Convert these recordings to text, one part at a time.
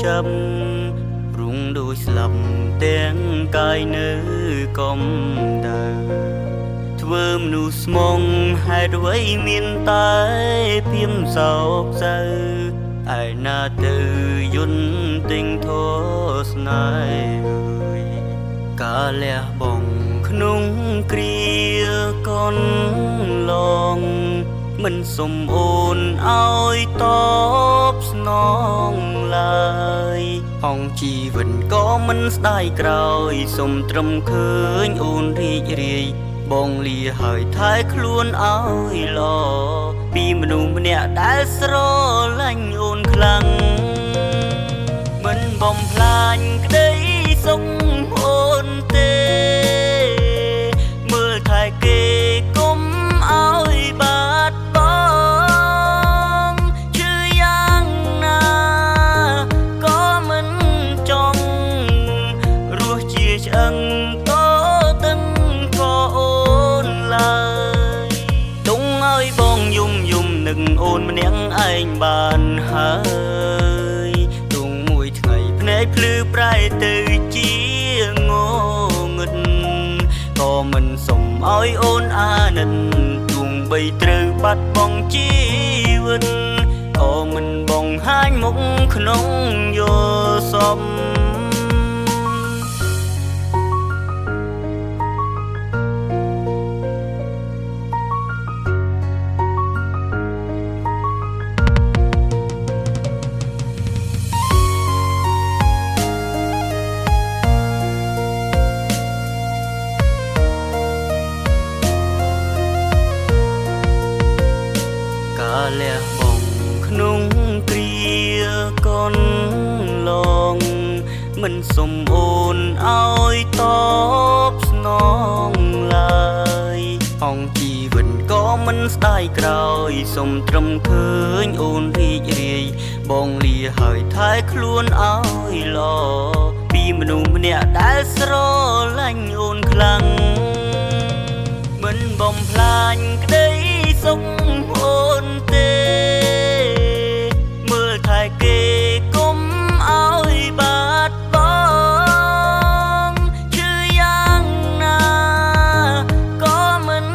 ចាំរុងដូចស្លាប់ទាំងកាយនៅកំដៅធ្វើមនុស្សស្មងហេតុអ្វីមានតែភៀមសោកសៅឯណាទៅយន្តទិញធរស្នេហ៍អើយកាលះបងក្នុងគ្រាកនឡងមិនសុំអូនឲ្យតបស្នងឡើយហងជីវិតក៏មិនស្ដាយក្រោយសុំត្រឹមឃើញអូនរីករាយបងលាហើយថែខ្លួនឲ្យល្អពីមនុស្សម្នាក់ដែលស្រឡាញ់អូនខ្លាំងមិនបំផ្លាញក្តីសុខអូនទេមើលថែគេគុំឲ្យបាត់បងជឿយ៉ាងណាក៏មិនចង់រស់ជាឆ្អឹងតទឹងក៏អូនឡើយទុំឲ្យបងយំយំនឹងអូនម្នាក់ឯងបានហើយទុំមួយថ្ងៃភ្នែកភ្លឺប្រែទៅជាងងឹតក៏មិនសុំឲ្យអូនអាណិតទោះបីត្រូវបាត់បង់ជីវិតក៏មិនបង្ហាញមុខក្នុងយល់សមកាលះបងក្នុងគ្រាកនឡងមិនសុំអូនឲ្យតបស្នងឡើយហងជីវិតក៏មិនស្ដាយក្រោយសុំត្រឹមឃើញអូនរីករាយបងលាហើយថែខ្លួនឲ្យល្អពីមនុស្សម្នាក់ដែលស្រឡាញ់អូនខ្លាំងមិនបំផ្លាញក្តីសុខអូនទេមើលថែគេគុំឲ្យបាត់បងជឿយ៉ាងណាក៏មិន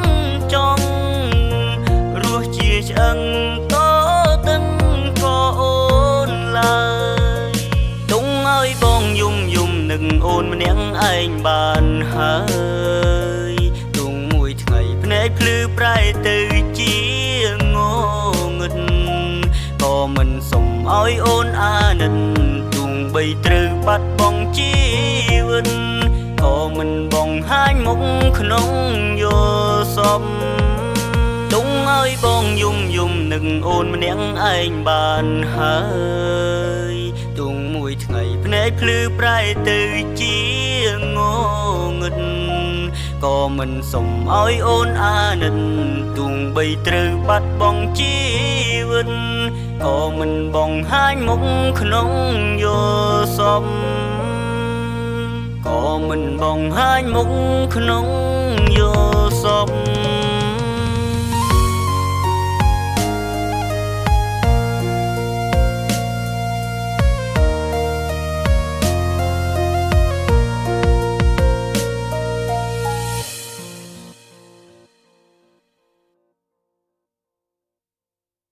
ចង់រស់ជាឆ្អឹងតទឹងក៏អូនឡើយទុំឲ្យបងយំយំនឹងអូនម្នាក់ឯងបានហើយទុំមួយថ្ងៃភ្នែកភ្លឺប្រែទៅជាងងឹតក៏មិនសុំឲ្យអូនអាណិតទោះបីត្រូវបាត់បង់ជីវិតក៏មិនបង្ហាញមុខក្នុងយល់សមទុំឲ្យបងយំយំនឹងអូនម្នាក់ឯងបានហើយទុំមួយថ្ងៃភ្នែកភ្លឺប្រែទៅជាងងឹតក៏មិនសុំឲ្យអូនអាណិតទោះបីត្រូវបាត់បង់ជីវិតក៏មិនបង្ហាញមុខក្នុងយល់សមក៏មិនបង្ហាញមុខក្នុងយល់សម